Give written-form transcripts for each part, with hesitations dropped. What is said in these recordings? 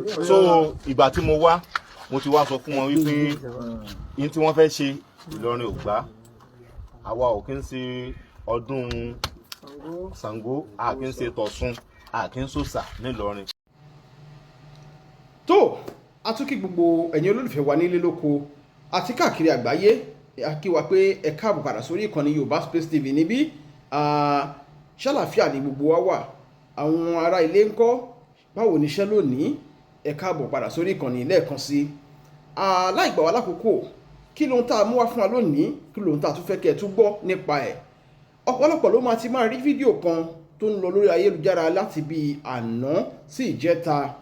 So ìgbà tí mo wá, mo ti wá sọ fún wọn wípé yín tí wọ́n fẹ́ ṣe, Ìlọrin ò gbà. Àwa ò kí ń ṣe ọdún Ṣàngó, a kì í ṣe tọ̀ṣun, a kì í ṣòṣà nílọrin. Tó a tún kí gbogbo ẹ̀yin olólùfẹ́ wa nílé lóko àti káàkiri àgbáyé. A kí wa pé ẹ káàbọ̀ padà sórí ìkànnì Yorùbá Space TV níbí. Ṣàlàáfíà ní gbogbo wa wà? Àwọn ará ilé ńkọ́? Báwo níṣẹ́ lónìí? Ẹ káàbọ̀ padà sórí ìkànnì lẹ́ẹ̀kan sí i. Láì gbà wá lákòókò, kí lóhun tá a mú wá fún wa lónìí? Kí lóhun tá a tún fẹ́ kẹ́ ẹ tún gbọ́ nípa ẹ̀? Ọ̀pọ̀lọpọ̀ ló máa ti máa rí fídíò kan tó ń lọ lórí ayélujára láti bí àná sí ìjẹta.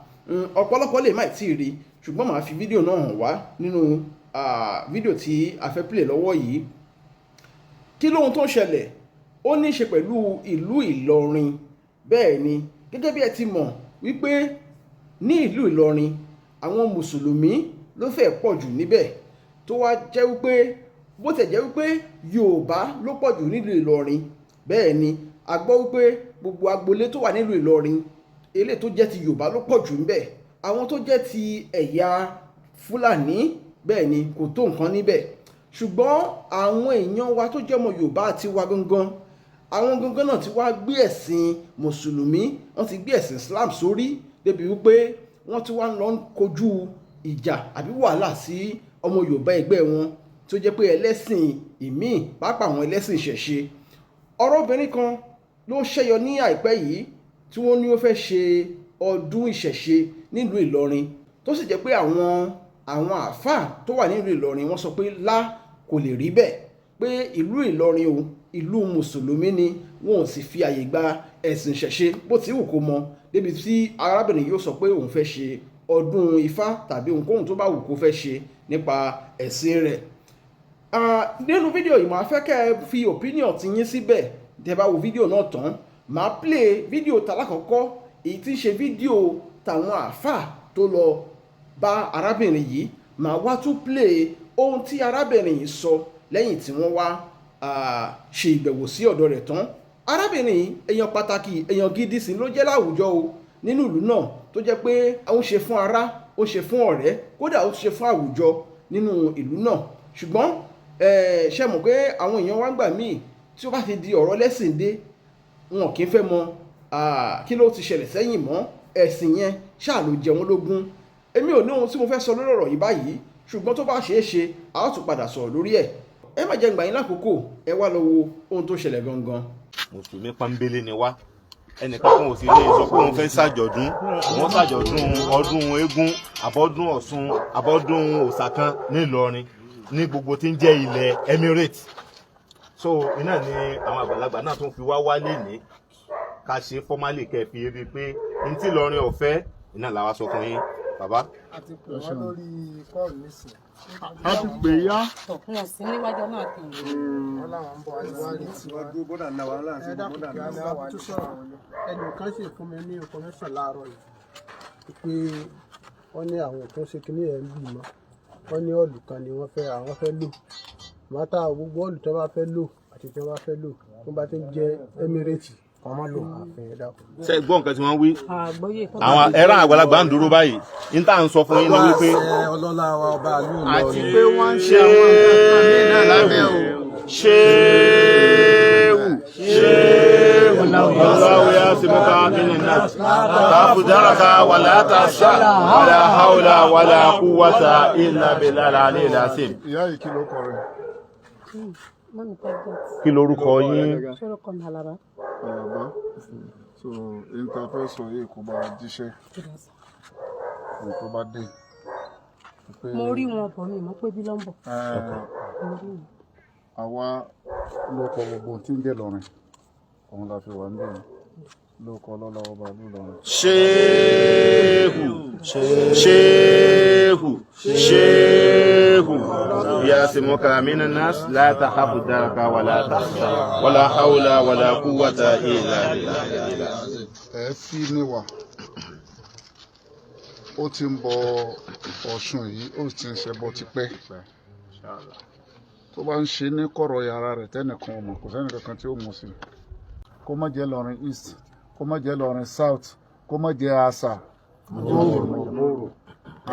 Ọ̀pọ̀lọpọ̀ lè má tí ì rí, ṣùgbọ́n màá fi fídíò náà hàn wá nínú fídíò tí a fẹ́ play lọ́wọ́ yìí. Kí lóhun tó ń ṣẹlẹ̀? Ó ní í ṣe pẹ̀lú ìlú Ìlọrin. Bẹ́ẹ̀ ni, gẹ́gẹ́ bí ẹ ti mọ̀ wípé ní ìlú Ìlọrin, àwọn mùsùlùmí ló fẹ́ pọ̀ jù níbẹ̀, tó wá jẹ́ wípé bó tẹ̀ jẹ́ wípé Yorùbá ló pọ̀ jù nílùú Ìlọrin. Bẹ́ẹ̀ ni, a gbọ́ wípé gbogbo agboolé tó wà nílùú Ìlọrin, eléyìí tó jẹ́ ti Yorùbá ló pọ̀ jù ńbẹ̀. Àwọn tó jẹ́ ti ẹ̀yà Fúlàní, bẹ́ẹ̀ ni, kò tó nǹkan níbẹ̀. Ṣùgbọ́n àwọn èèyàn wa tó jẹ́ ọmọ Yorùbá àti wa gangan, àwọn gangan náà ti wá gbé ẹ̀sìn mùsùlùmí, wọ́n ti gbé ẹ̀sìn Islam sórí, débi wípé wọ́n ti wá ń lọ kojú ìjà àbí wàhálà sí ọmọ Yorùbá ẹgbẹ́ wọn tó jẹ́ pé ẹlẹ́sìn ìmíì, pàápàá àwọn ẹlẹ́sìn ìṣẹ̀ṣe. Ọ̀rọ̀ obìnrin kan ló ṣẹ́yọ ní àìpẹ́ yìí tí wọ́n ní ó fẹ́ ṣe ọdún ìṣẹ̀ṣe nílùú Ìlọrin, tó sì jẹ́ pé àwọn àáfàá tó wà nílùú Ìlọrin, wọ́n sọ pé lá, kò lè rí bẹ́ẹ̀, pé ìlú Ìlọrin o, ìlú mùsùlùmí ni, wọn ò sì fi àyè gba ẹ̀sìn ìṣẹ̀ṣe bó ti wù kó mọ, débi tí arábìnrin yóò sọ pé òun fẹ́ ṣe ọdún Ifá tàbí ohunkóhun tó bá wù kó fẹ́ ṣe nípa ẹ̀sìn rẹ̀. Nínú fídíò yìí, màá fẹ́ kẹ́ ẹ fi opinion ti yín síbẹ̀. Tẹ́ bá wo fídíò náà tán, màá play fídíò tàlákọ̀ọ́kọ́, èyí tí ń ṣe fídíò tàwọn àáfàá tó lọ bá arábìnrin yìí. Màá wá tún play ohun tí arábìnrin yìí sọ lẹ́yìn tí wọ́n wá ṣe ìbẹ̀wò sí ọ̀dọ̀ rẹ̀ tán. Arábìnrin yìí, èèyàn pàtàkì, èèyàn gidi sì ló jẹ́ láwùjọ o nínú ìlú náà, tó jẹ́ pé ó ń ṣe fún ará, ó ṣe fún ọ̀rẹ́, kódà ó ṣe fún àwùjọ nínú ìlú náà. Ṣùgbọ́n ṣe mọ̀ pé àwọn èèyàn wá ń gbà míì, tí ó bá ti di ọ̀rọ̀ lẹ́sìn dé, wọn kì í fẹ́ mọ kí ló ti ṣẹlẹ̀ sẹ́yìn mọ́. Ẹ̀sìn yẹn ṣáà ló jẹ wọ́n lógún. Èmi ò ní ohun tí mo fẹ́ sọ lórí ọ̀rọ̀ yìí báyìí, ṣùgbọ́n tó bá ṣeé ṣe, a ó tún padà sọ̀rọ̀ lórí ẹ̀. Ẹ má jẹ́ n gbà yín lákòókò, ẹ wá lọ wo ohun tó ṣẹlẹ̀ gangan. Mùsùlùmí pọ́nbélé ni wá. Ẹnìkan kan ò sì lè sọ pé òun fẹ́ ṣàjọ̀dún, òun ṣàjọ̀dún ọdún eégún, àbọ́dún Ọ̀ṣun, àbọ́dún òòṣà kan nílọrin, ní gbogbo tí ń jẹ́ ilẹ̀ Emirates. So iná ni àwọn àgbàlagbà náà tún fi wá wálé ní ká ṣe formally, kẹ́ fi rí i pé n tí Ìlọrin ọ̀fẹ́ iná làwa sọ fún yín, bàbá. A ti pè wọ́n lórí call nísìn. A ti pè yá. Wọn sí níwájú náà kì í. Wọ́n láwọn ń bọ̀, àti wá rí tiwa. Ẹ dákun, kí á bá tún sọ̀rọ̀. Ẹnìkan sì fún mi ní information láàárọ̀ yìí pé wọ́n ní àwọn tó ń ṣe kinní ẹ̀ ń bì mọ́. Wọ́n ní hall kan ni wọ́n fẹ́, àwọn fẹ́ lò mọ́tà. Gbogbo hall tó bá fẹ́ lò àti tí wọ́n bá fẹ́ lò tó bá ti ń jẹ́ Emirate kan má lò àfẹ́. Ẹ dákun. Ṣe gbọ́ nǹkan tí wọ́n wí? Àgbọ́yé. Àwọn ẹ̀rọ àgbàlagbà ń dúró báyìí. Ní tá à ń sọ fún yín ni wípé ọlọ́lá wa ọba ìlú Àti Ìlọrin. pé wọ́n ń ṣe àwọn nǹkan míì náà lábẹ́ o. Ṣéwù ṣéwù, Allahu yasimuka minan nas tafu daraka wala tasha wala hawla wala quwwata illa billahi al-aliyyil azim. Ìyá yìí, kí ló kọ rẹ? Mọ́mí Target. Kí lorúkọ yín? Sórúkọ mi, Àlàbá. Bàbá, so interfẹsọ yìí kò bá jíṣẹ́ ní tó bá dé pé Mo rí wọn bọ̀, mi mọ̀ pé bí ló ń bọ̀. Mo rí wọn. Àwa ló kọ gbogbo tí ń jẹ́ Ìlọrin, òun la fi wà ń bẹ̀rẹ̀ ló kọ ọlọ́lá ọba ìlú Ìlọrin. Ṣéhù ṣéhù ṣéhù, yasimuka minan nas la takhafu daraka wala takhsha wala hawla wala quwwata illa billahi. Ẹ fi níwà ó ti ń bọ Ọ̀ṣun yìí, ó sì ti ń ṣẹbọ tipẹ́. Tó bá ń ṣe ní kọ̀rọ̀ yàrá rẹ̀, tẹ́nìkan ò mọ̀, kò sẹ́nì kankan tí ó mú sí i. Kó má jẹ́ Ìlọrin East, kó má jẹ́ Ìlọrin South, kó má jẹ́ Àṣà.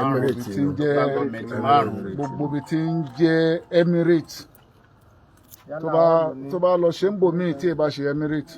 Emirate tí ń jẹ́ Government márùn-ún. Gbogbo ibi tí ń jẹ́ Emirate, tó bá lọ ṣe ń bò míì tí ì bá ṣe Emirate.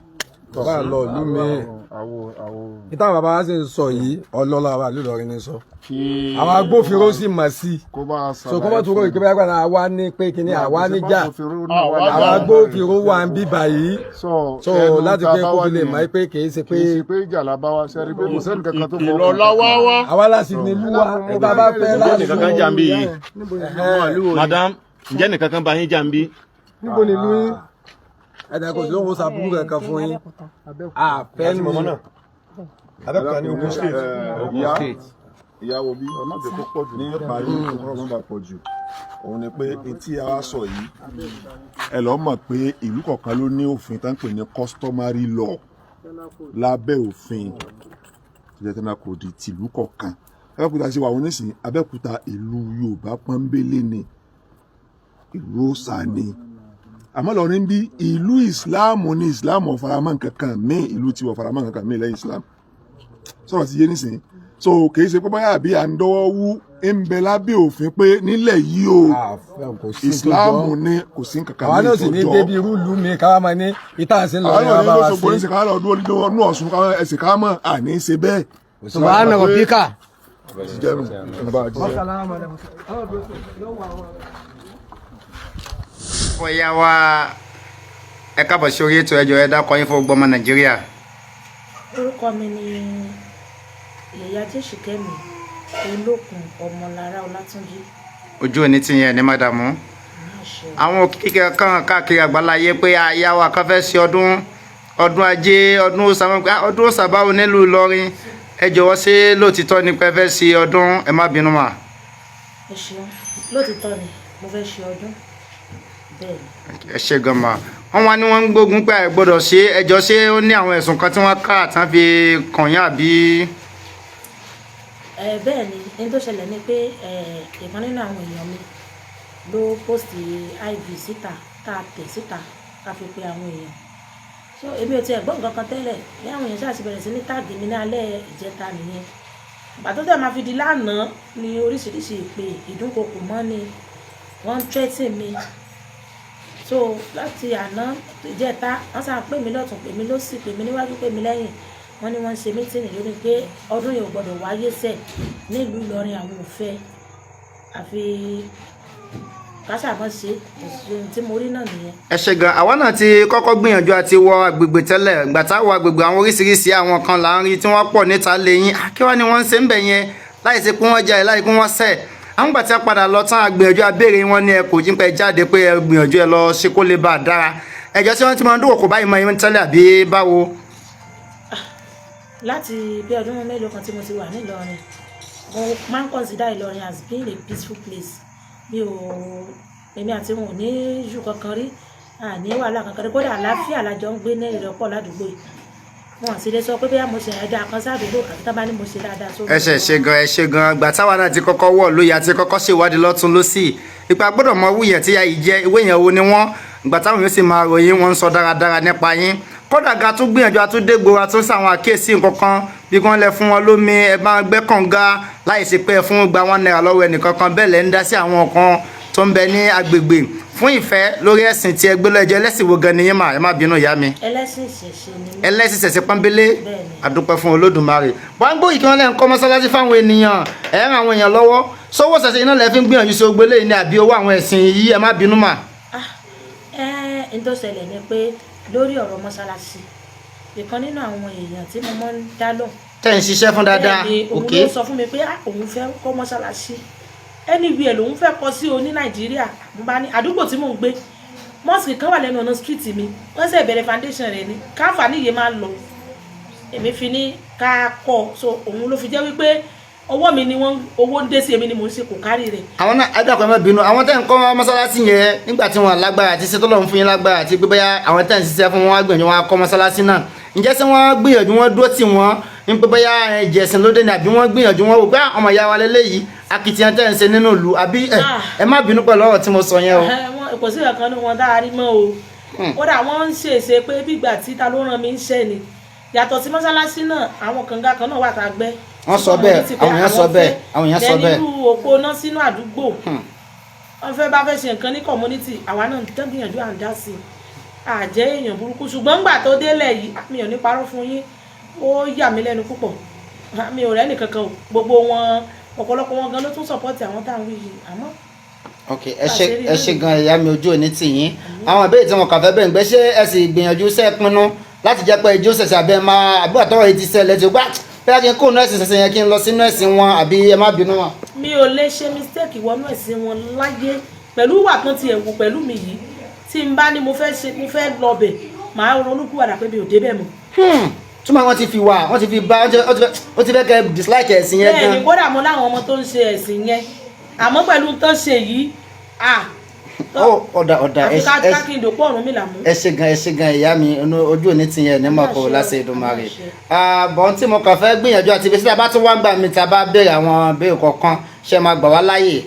Tó bá lọ ìlú míì. Àwo àwo. Ìtàn bàbá wa sì ń sọ yìí, ọlọ́lá wa ìlú Ìlọrin ní sọ. Kí Àwọn agbófinró sì mọ̀ sí i. Kó bá a ṣàlàyé. So kó má tún rò ìpínlẹ̀ àgbàdo àwa ní pé kíní àwa níjà. Àwọn Àwọn agbófinró wà ń bí báyìí. So So láti pé kó fi lè mọ̀ pé kì í ṣe pé kì í ṣe pé ìjà la bá wa ṣe rí pé kò sẹ́ni kankan tó fọwọ́ Ìkìlọ̀ lọ́wọ́ wá. Àwa láti nílùú wa tá a bá fẹ́ Ǹjẹ́ nìkan kan jà ń bí yìí? Ẹ̀hẹ́n. Madam, ǹjẹ́ nìkan kan bá yín jà ń bí? Níbo nílùú yín? Ẹ̀dá kò sí lóhun ṣàbúrú kankan fún yín. Àfẹ́ ni. Abẹ́òkúta ní Ogun State. Ìyá ìyàwó bí ọmọ jẹ́ kó pọ̀ jù Ní parí, ọ̀rọ̀ má bàa pọ̀ jù, òun ni pé etí a sọ yìí, ẹ lọ́ mọ̀ pé ìlú kọ̀ọ̀kan ló ní òfin tá ń pè ní customary law lábẹ́ òfin tó jẹ́ tẹ́lẹ̀ kò di tìlú kọ̀ọ̀kan. Abẹ́òkúta ṣe wà wọ́n nísìnyí, Abẹ́òkúta ìlú Yorùbá pọ́nbélé ni, ìlú òòṣà ni. Àmọ́ Ìlọrin bí ìlú ìsìláàmù ni, ìsìláàmù ò faramọ́ nǹkan kan míì, ìlú tiwa ò faramọ́ nǹkan kan míì lẹ́yìn ìsìláàmù. Sọ̀rọ̀ ti yé nísìnyí. So kì í ṣe pé báyà bí à ń dọ́wọ́ wú ń bẹ lábẹ́ òfin pé nílẹ̀ yìí o, Àfẹ́ kò sí tó jọ. ìsìláàmù ni, kò sí nǹkan kan Àwa náà míì sì tó ní jọ. débi irú ìlú mi káwá máa ní ìta àti ńlọrin Àwọn wa náà bá ní wa lọ́sọ̀gbọ́n ní sí. sèkáwá lọ dúró nínú ọdún Ọ̀ṣun káwọn ẹ̀sìn ká mọ̀ àní ṣe bẹ́ẹ̀. Subhana rabbika. Ti jẹ́nu ẹ̀ bá jíjẹ́. Fọyà wa, ẹ káàbọ̀ sí orí ètò. Ẹjọ́ ẹ dákọ yín fún gbogbo ọmọ Nàìjíríà. Orúkọ mi ni Yẹ̀yà Jésùkẹ́mi Olókun Ọmọlára Ọlátúnjí. Ojú òní ti yẹn ní mádàmú. Ní àṣẹ. Àwọn òkìkí kan káàkiri àgbáláyé pé aya wa kan fẹ́ ṣe ọdún ajé, ọdún òòṣà wọn pé, "Ah, ọdún òòṣà báwo nílùú Ìlọrin?" Ẹ jọ̀wọ́, ṣé lóòtítọ́ ni pé ẹ fẹ́ ṣe ọdún? Ẹ má bínú mà. Ẹ ṣeun. Lótìtọ́ ni mo fẹ́ ṣe ọdún, bẹ́ẹ̀ ni. Ẹ ṣe gan mà. Wọ́n wá ní wọ́n ń gbógun pé àìgbọ́dọ̀ ṣe. Ẹjọ́, ṣé ó ní àwọn ẹ̀sùn kan tí wọ́n ká àtàn fi kàn yín àbí? Ẹ bẹ́ẹ̀ ni, ní tó ṣẹlẹ̀ ni pé ìkan nínú àwọn èèyàn mi ló post iv síta, tá a tẹ̀ síta ká fi pe àwọn èèyàn. So èmi ò tiẹ̀ gbọ́ nǹkan kan tẹ́lẹ̀. Ní àwọn èèyàn ṣáà ti bẹ̀rẹ̀ sí ní tag mi ní alẹ́ ìjẹta nìyẹn. Ìgbà tó dẹ̀ máa fi di lánàá ní oríṣiríṣi ìpè ìdúnkokò mọ́ ni wọ́n ń threaten mi. So láti àná ìjẹta, wọ́n sá pè mí lọ́tún, pè mí lósì, pè mí níwájú, pè mí lẹ́yìn. Wọ́n ní wọ́n ń ṣe meeting lórí pé ọdún yìí ò gbọ́dọ̀ wáyé sẹ̀ nílùú Ìlọrin, àwọn ò fẹ́, àfi káṣàmọ́ ṣe. Kò sí ohun tí mo rí náà nìyẹn. Ẹ ṣe gan. Àwa náà ti kọ́kọ́ gbìyànjú àti wọ agbègbè tẹ́lẹ̀. Ìgbà tá a wọ agbègbè, àwọn oríṣiríṣi àwọn kan là ń rí tí wọ́n pọ̀ níta lẹ́yìn. Kí wọ́n ní wọ́n ń ṣe ń bẹ̀ yẹn láì ṣe pé wọ́n jà, láì pé wọ́n ṣẹ̀? Àwọn gbà tí a padà lọ tán, àgbìyànjú abéèrè wọn ní ẹ kò jí pé jáde pé ẹ gbìyànjú ẹ lọ ṣe kó lè bá a dára. Ẹjọ́, tí wọ́n ti máa ń dúnkòkò báyìí máa ń tẹ́lẹ̀ àbí báwo? Láti bí ọdún mélòó kan tí mo ti wà nílọrin, mo máa ń consider Ìlọrin as being a peaceful place. Mi ò, èmi àti wọn ò ní issue kankan rí, àní wàhálà kankan rí. Kódà àlàáfíà la jọ ń gbé ní ìrẹ́pọ̀ ládùúgbò yìí. Wọn sì lè sọ pé bóyá mo ṣe dáadáa kan sádùúgbò àti tá bá ní mo ṣe dáadáa sórí. Ẹ ṣe ṣe gan, ẹ ṣe gan. Gbà táwa náà ti kọ́kọ́ wọ̀ lóye àti kọ́kọ́ ṣèwádìí lọ́tún lọ́sì ipa gbọ́dọ̀ mọ wúyẹ̀ tí ya yìí jẹ́ ìwé yẹn wo ni wọ́n. Gbà táwọn yóò sì máa ròyìn, wọ́n ń sọ dáradára nípa yín. Kódà ga tún gbìyànjú àtúndégbò àtúnṣe àwọn àkíyèsí nǹkan kan bí wọ́n lẹ fún wọn lómi, ẹ bá gbẹ́ kànga láì ṣe pé ẹ fún gba ₦1 lọ́wọ́ ẹnìkankan. Bẹ́ẹ̀ lẹ́ ń dá sí àwọn kan tó ń bẹ ní agbègbè fún ìfẹ́ lórí ẹ̀sìn tí ẹ gbé lọ́jọ́. Ẹlẹ́sìn wo gan ni yín mà? Ẹ má bínú, ìyá mi. Ẹlẹ́sìn ìṣẹ̀ṣe ni mí. Ẹlẹ́sìn ṣẹ̀ṣẹ̀ pọ́nbélé. Bẹ́ẹ̀ni. Àdúpẹ́ fún Olódùmarè. Wọ́n á gbóyè kí wọ́n lẹ́ ń kọ́ mọ́sálásí fáwọn ènìyàn, ẹ̀ ń ran àwọn èèyàn lọ́wọ́ sówó ṣẹ̀ṣẹ̀ iná lẹ́ fi ń gbìyànjú sí ogbélé ní àbí owó àwọn ẹ̀sìn yìí? Ẹ má bínú mà. Ah, ẹ n tó ṣẹlẹ̀ ni pé lórí ọ̀rọ̀ mọ́ṣáláṣí, ìkan nínú àwọn èèyàn tí mo máa ń dá lóhùn Tẹ́ ń ṣiṣẹ́ fún dáadáa. Bẹ́ẹ̀ni, òun ló sọ fún mi pé, ah, òun fẹ́ kọ́ mọ́ṣáláṣí, anywhere lòun fẹ́ kọ́ sí o ní Nàìjíríà. Mo bá ní àdúgbò tí mò ń gbé, mosque kan wà lẹ́nu ọ̀nà street mi, wọ́n sì bẹ̀rẹ̀ foundation rẹ̀ ní káfà níye máa ń lọ. Èmi fi ní ká kọ́. So òun ló fi jẹ́ wípé ọwọ́ mi ni wọ́n owó ń dé sí, èmi ni mò ń ṣe kò kárí rẹ̀. Àwọn náà, ẹ dákun, ẹ má bínú. Àwọn tẹ́ ń kọ́ mọ́sálásí yẹn nígbà tí wọ́n lágbára àti ṣètò Ọlọ́run fún yín lágbára àti pé bóyá àwọn tẹ́ ń ṣiṣẹ́ fún wọn wá gbìyànjú wọn á kọ́ mọ́sálásí náà, ǹjẹ́ ṣé wọ́n gbìyànjú wọn dúró tì wọ́n ń pé bóyá ìjẹ̀sìn lóde ni, àbí wọ́n gbìyànjú wọn wò pé ọmọ ìyá wa lélẹ́yìí akitiyan tẹ́ ń ṣe nínú ìlú, àbí ẹ má bínú pẹ̀lú ọ̀rọ̀ tí mo sọ yẹn o? Kò sí ìkankan ní wọn dáa rí mọ́ o. Kódà wọ́n ń ṣèṣe pé bígbà tí ta ló ràn mí ń ṣẹ́ ni. Yàtọ̀ sí mọ́sálásí náà, àwọn kànga kan náà wà tá a gbẹ́. Wọ́n sọ bẹ́ẹ̀, Community pé àwọn èèyàn sọ bẹ́ẹ̀, fẹ́. àwọn èèyàn sọ Then bẹ́ẹ̀. irú òpó náà sínú àdúgbò, wọ́n fẹ́ bá fẹ́ ṣe nǹkan ní community, àwa náà ń tán gbìyànjú, à ń dá sí i. Àjẹ́ èèyàn burúkú, ṣùgbọ́n ńgbà tó délẹ̀ yìí, mi ò ní parọ́ fún yín, ó yà mí lẹ́nu púpọ̀. Mi ò rẹ́nì kankan o. Gbogbo wọn, ọ̀pọ̀lọpọ̀ wọn gan ló tún support àwọn tá à ń wí yìí, àmọ́ Ok, ẹ ṣe, ẹ ṣe gan, ìyá mi, ojú òní tì yín. Àwọn ìbéèrè tí wọn kà fẹ́ bẹ́ẹ̀ ń gbé, ṣé ẹ sì gbìyànjú, ṣe é pinnu láti jẹ́ pé ijó ṣẹ̀ṣẹ̀ abẹ́ máa àbúrò àtọ́wọ̀ yìí ti ṣẹlẹ̀ tí ó gbá bẹ́ẹ̀ kí n kó nú ẹ̀sìn ṣẹ̀ṣẹ̀ yẹn, kí n lọ sínú ẹ̀sìn wọn, àbí ẹ má bínú wọn? Mi ò lè ṣe mistake wọnú ẹ̀sìn wọn láyé pẹ̀lú ìwà tán ti ẹ̀wù pẹ̀lú mi yìí. Tí n bá ní mo fẹ́ ṣe, mo fẹ́ lọ bẹ̀, màá ronú kúwàdà pé mi ò débẹ̀ mọ́. Túmọ̀ wọ́n ti fi wà, wọ́n ti fi bá, wọ́n ti fẹ́ kẹ́ dislike ẹ̀sìn yẹn Bẹ́ẹ̀ ni. gan. Kódà mo láwọn ọmọ tó ń ṣe ẹ̀sìn yẹn, àmọ́ pẹ̀lú tán ṣe yìí, ah. Ó ọ̀dà ọ̀dà. Àfi ẹ ká ẹ ká kí n dòpọ̀ Ọ̀rúnmìlà mú. Ẹ ṣe gan, ẹ ṣe gan, ìyá mi. Inú ojú òní ti yẹn ní mọ̀kò Àṣẹ, láṣẹ Èdùmàrè. àṣẹ. Àbọ̀ tí mo kàn fẹ́ gbìyànjú àti ibi tí a bá tún wá gbà mí, tá a bá béèrè àwọn béèrè kọ̀ọ̀kan, ṣe máa gbà wá láàyè?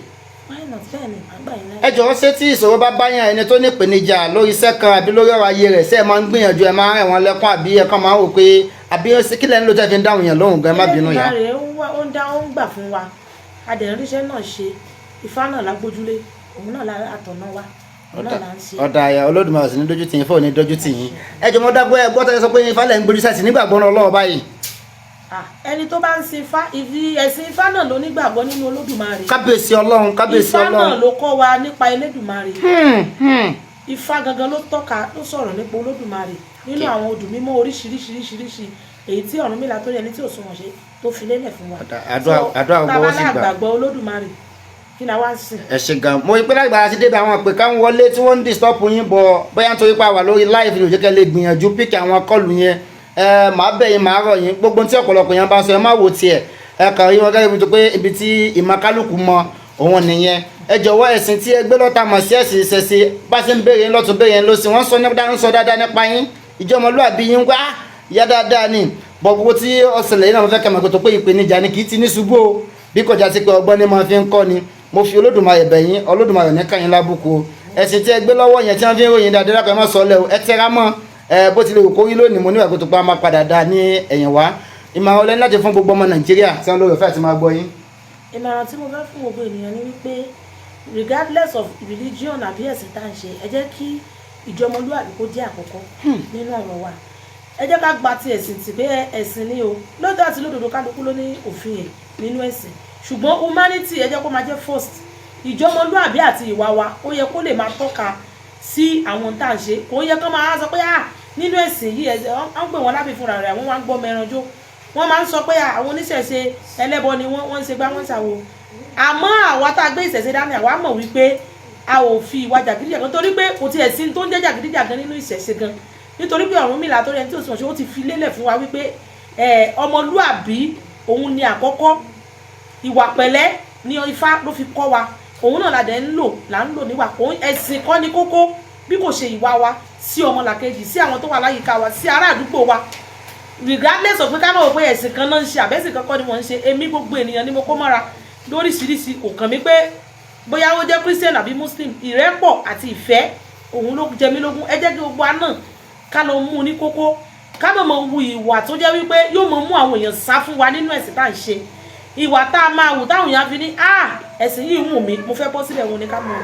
Why not? Bẹ́ẹ̀ ni, màá gbà yín láyè. Ẹ jọ̀wọ́, ṣé tí ìṣòro bá báyàn, ẹni tó ní ìpèníjà lórí iṣẹ́ kan àbí lórí ọ̀rọ̀ ayé rẹ̀, ṣé ẹ máa ń gbìyànjú, ẹ máa ń rẹ̀ wọ́n lẹ́kún, àbí ẹ kàn máa ń wò pé, àbí kí lẹ́ ń lò tẹ́ fi ń dáhùn yẹn lóhùn gan? Ẹ má bínú yá. Elédùmarè ó ń dá, ó ń gbà fún wa, a dẹ̀ ń ríṣẹ́ náà ṣe. Ifá náà lágbójúlé, òun náà lá àtọ̀nà wa, òun náà là ń ṣe. Ọ̀dà àyà, Olódùmarè sì ní dójú tì yín, fóònù ní dójú tì yín. Ẹ jọ̀ọ́, mo dágbé ẹ gbọ́ tẹ́ sọ pé Ifá lẹ̀ ń gbójú sẹ́sì nígbàgbọ́ náà lọ́wọ́ báyìí. Ah, ẹni tó bá ń sin Ifá, ìfi ẹ̀sìn Ifá náà ló nígbàgbọ́ nínú Olódùmarè. Kábíyèsí Ọlọ́run, kábíyèsí Ifá náà Ọlọ́run. ló kọ́ wa nípa Elédùmarè. Ifá gangan ló tọ́ka, ló sọ̀rọ̀ nípa Olódùmarè nínú àwọn odù mímọ́ oríṣiríṣiríṣiríṣi, èyí tí Ọ̀rúnmìlà tó rí ẹni tí ò sunwọ̀n ṣe tó fi lélẹ̀ fún wa. Ọ̀dà, àdúrà So, gbọ́ tá a bá ó sì gbà. lágbàgbọ́ Olódùmarè, kí la wá ń sìn? Ẹ ṣe gan. Mo rí pé lágbára ti débi àwọn ìpè káwọn wọlé tí wọ́n ń disturb yín bọ̀, bóyá nítorí pé a wà lórí live ní òjò lè gbìyànjú pick àwọn call yẹn. Ẹ màá bẹ̀ yín, màá rọ̀ yín, gbogbo tí ọ̀pọ̀lọpọ̀ yẹn bá sọ, ẹ má wo tiẹ̀, ẹ kàn rí wọn gẹ́gẹ́ bí tó pé ibi tí ìmọ̀ kálukú mọ òun nìyẹn. Ẹ jọ̀wọ́, ẹ̀sìn tí ẹ gbé lọ́ta mọ̀ sí ẹ̀sìn ìṣẹ̀ṣe, bá ṣe ń béèrè yín lọ́tún, béèrè yín lọ́sìn, wọ́n sọ ní ń sọ dáadáa nípa yín, ìjọmọlúàbí yín wá ìyá dáadáa ni. Bọ̀ gbogbo tí ọ̀sẹ̀lẹ̀ yìí náà, mo fẹ́ kẹ́ mọ̀ pé tó pé ìpèníjà ni, kì í ti ní ṣubú o, bí kọjá sí pé ọgbọ́n ní máa fi ń kọ́ ni. Mo fi Olódùmarè bẹ̀ yín, Olódùmarè ní kàyín lábùkù o. Ẹ̀sìn tí ẹ gbé lọ́wọ́ yẹn tí wọ́n fi ń ròyìn dáadáa lápẹ́, má sọ lẹ́ o, ẹ tẹra mọ́ ẹ. Bó tilẹ̀ wù kó rí lónìí, mo níwà pé tó pa máa padà dáa ní ẹ̀yìn wá. Ìmọ̀ràn ọlẹ́ni láti fún gbogbo ọmọ Nàìjíríà tí wọ́n lóore fẹ́ àti máa gbọ́ yín? Ìmọ̀ràn tí mo fẹ́ fún gbogbo ènìyàn ni wípé regardless of religion àbí ẹ̀sìn tá à ń ṣe, ẹ jẹ́ kí ìjọmọlúwàbí kó jẹ́ àkọ́kọ́ nínú ọ̀rọ̀ wa. Ẹ jẹ́ ká gba ti ẹ̀sìn tì pé ẹ̀sìn ni o. Lóòótọ́ àti lódodo, kálukú ló ní òfin ẹ̀ nínú ẹ̀sìn, ṣùgbọ́n humanity, ẹ jẹ́ kó máa jẹ́ first. Ìjọmọlúàbí àti ìwà wa, ó yẹ kó lè máa tọ́ka sí àwọn tá à ń ṣe. Kò yẹ kó máa sọ pé ah, nínú ẹ̀sìn yìí, ẹ̀sìn wọ́n ń pè wọ́n lábì fúnra rẹ̀, àwọn wá ń gbọ́ mẹ́ranjó. Wọ́n máa ń sọ pé àwọn oníṣẹ̀ṣe ẹlẹ́bọ ni wọ́n, wọ́n ń ṣe gbá, wọ́n ń ṣàwo. Àmọ́ àwa tá a gbé ìṣẹ̀ṣe dání, àwa mọ̀ wípé a ò fi ìwà jàgídíjàgan, torí pé kò tiẹ̀ sí tó ń jẹ́ jàgídíjàgan nínú ìṣẹ̀ṣe gan, nítorí pé Ọ̀rúnmìlà tó rẹ̀ tí ò sùn ṣe, ó ti fi lélẹ̀ fún wa wípé ọmọlúàbí òun ni àkọ́kọ́. Ìwà pẹ̀lẹ́ ní Ifá ló fi kọ́ wa, òun náà la dẹ̀ ń lò, là ń lò níwà. Kò ẹ̀sìn kọ́ ni kókó bí kò ṣe ìwà wa sí ọmọlàkejì, sí àwọn tó wà láyìíká wa, sí ará àdúgbò wa, regardless of pé ká mọ̀ pé ẹ̀sìn kan náà ń ṣe àbẹ́sìn kan kọ́ ni wọ́n ń ṣe. Èmi, gbogbo ènìyàn ni mo kó mọ́ra lóríṣiríṣi. Kò kàn mí pé bóyá ó jẹ́ Christian àbí Muslim. Ìrẹ́pọ̀ àti ìfẹ́, òun ló jẹ mí lógún. Ẹ jẹ́ kí gbogbo wa náà ká lọ mú un ní kókó, ká mọ̀ mọ̀ wu ìwà tó jẹ́ wípé yóò mọ̀ mú àwọn èèyàn sá fún wa nínú ẹ̀sìn tá à ń ṣe. Ìwà tá a máa wù táwọn èèyàn fi ní, "Ah, ẹ̀sìn yìí wù mí, mo fẹ́ bọ́ sílẹ̀," òun ni ká mọ̀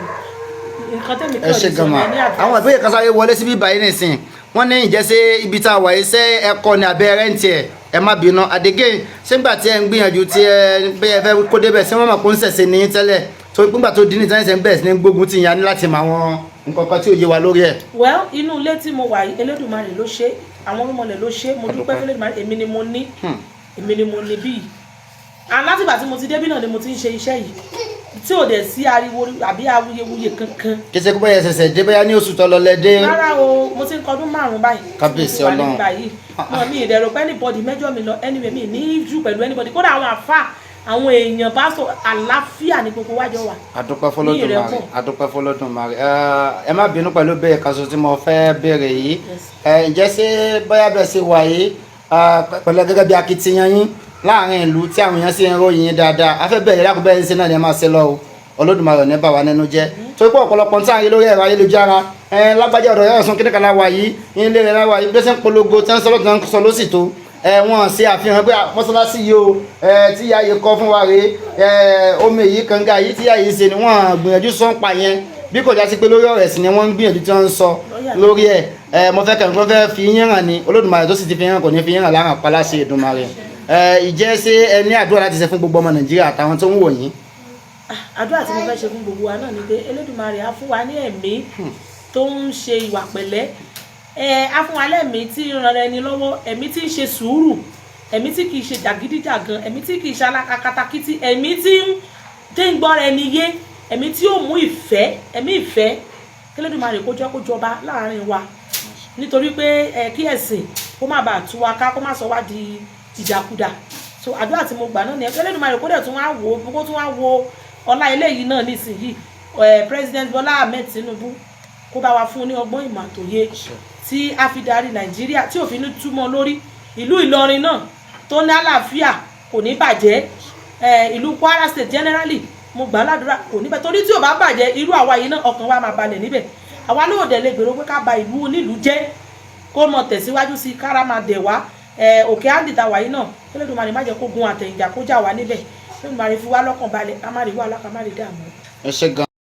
nǹkan tẹ̀mí Ẹ ṣe gan ma. ní advice. Àwọn ìbéèrè kan sáré wọlé síbí báyìí nìsín. Wọ́n ní ìjẹ́ ṣé ibi tá a wà yìí, ṣé ẹ̀kọ́ ni abẹ́ rent ẹ̀? Ẹ má bínú àdégé. Ṣégbà tí ẹ ń gbìyànjú tí ẹ bí ẹ fẹ́ kó débẹ̀, ṣé wọ́n mọ̀ pé ń ṣẹ̀ṣẹ̀ ní tẹ́lẹ̀ tó gbígbà tó dín ní tẹ́lẹ̀, ṣe ń bẹ̀rẹ̀ sí ní gbógun tì yín? A ní láti mọ àwọn nǹkan kan tí ò yé wa lórí ẹ̀. Well, inú ilé tí mo wà yìí, Elédùmarè ló ṣe, àwọn orúnmọlẹ̀ ló ṣe. Mo dúpẹ́ fún Elédùmarè. Èmi ni mo ní, èmi ni mo ní bíi. And látìgbà tí mo ti débí náà ni mo ti ń ṣe iṣẹ́ yìí, tí ò dẹ̀ sí ariwo àbí awuyewuye kankan. Kí ṣe kó bẹ́ẹ̀ ṣẹ̀ṣẹ̀ dé, bóyá ní oṣù tó lọ lẹ dé? Rárá o, mo ti ń kọdún 5 báyìí tí mo Kábíyèsí ti wà Ọlọ́run. nígbà yìí. Mo mi ìdẹ̀rù pé anybody mẹ́jọ mi lọ anyway, mi ní jù pẹ̀lú anybody. Kódà àwọn àfà, àwọn èèyàn bá sọ, àlàáfíà ní gbogbo wájọ wà. Adúpẹ́ Ní fọlọ́dúnmarè. ìrẹ́pọ̀. Adúpẹ́ fọlọ́dúnmarè. Ẹ má bínú pẹ̀lú bẹ́ẹ̀ kan ṣoṣo tí mo fẹ́ béèrè yìí. Yes. Ẹ ǹjẹ́ ṣé bóyá bẹ́ẹ̀ ṣe wà yìí, pẹ̀lú gẹ́gẹ́ bí akitiyan yín láàrin ìlú tí àwọn èèyàn sì ń ròyìn yín dáadáa, afẹ́ bẹ̀rẹ̀ lákòó bẹ́ẹ̀ ṣe náà ni ẹ máa ṣe lọ o. Olódùmarè ò ní bà wá nínú jẹ́, torí pé ọ̀pọ̀lọpọ̀ tí à ń rí lórí ẹ̀rọ ayélujára, ẹ lágbájá ọ̀dọ̀ yọ̀ọ̀sùn kíní kan láwa yìí, ilé rẹ̀ láwa yìí, bí ó ṣe ń polongo tí wọ́n sọ lọ́tún, sọ lọ́sì tó Ẹ wọ́n ṣe àfihàn pé mọ́sálásí yìí o, ẹ tí ìyá yìí kọ́ fún wa rèé, ẹ omi yìí, kànga yìí tí ìyá yìí ṣe ni wọ́n gbìyànjú sọ ń pa yẹn. Bí kò já sí pé lórí ọ̀rọ̀ ẹ̀sìn ni wọ́n ń gbìyànjú tí wọ́n ń sọ lórí ẹ̀. Ẹ mo fẹ́ kẹ́ mo fẹ́ fi yín hàn ni. Olódùmarè tó sì ti fi yín hàn kò ní fi yín hàn láhàn paláṣẹ Èdùmàrè. Ẹ ìjẹ́ ṣé ẹ ní àdúrà láti ṣe fún gbogbo ọmọ Nàìjíríà àtàwọn tó ń wò yín? Àdúrà tí mo fẹ́ ṣe fún gbogbo wa náà ni pé Elédùmarè á fún wa ní ẹ̀mí tó ń ṣe ìwà pẹ̀lẹ́, ẹ á fún wa lẹ́mìí tí ń ran ẹni lọ́wọ́, ẹ̀mí tí ń ṣe sùúrù, ẹ̀mí tí kìí ṣe jàgídíjàgan, ẹ̀mí tí kìí ṣe alákatakítí, ẹ̀mí tí ń gbọ́ra ẹni yé, ẹ̀mí tí ó mú ìfẹ́, ẹ̀mí ìfẹ́ kí Elédùmarè kó jẹ́ kó jọba láàrin wa, nítorí pé ẹ kí ẹ̀sìn kó má bàa tú wa ká, kó má sọ wá di ìdàkudà. So àdúrà tí mo gbà náà nìyẹn, kí Elédùmarè kó dẹ̀ tún wá wò ó, kó tún wá wo ọlá eléyìí náà nísìnyìí, ẹ President Bola Ahmed Tinubu, kó bá wa fún ní ọgbọ́n, ìmọ̀ àtòye tí a fi darí Nàìjíríà, tí òfin ní túmọ̀ lórí ìlú Ìlọrin náà tó ní àlàáfíà, kò ní bàjẹ́. Ẹ ìlú Kwara State generally, mo gbà á ládùúrà, kò ní bẹ́ẹ̀, torí tí ò bá bàjẹ́, irú àwa yìí náà ọkàn wa máa balẹ̀ níbẹ̀. Àwa náà ò dẹ̀ lè gbèrò pé ká ba ìlú onílùú jẹ́, kó mọ tẹ̀síwájú sí i, kára máa dẹ̀ wá. Ẹ òkè áńdìta wàyí náà, Olódùmarè má jẹ́ kó gun àtẹ̀yìnjà kó jà wá níbẹ̀. Olódùmarè fi wá lọ́kàn balẹ̀, ká má rí wàhálà, ká má rí dààmú. Ẹ ṣé gan.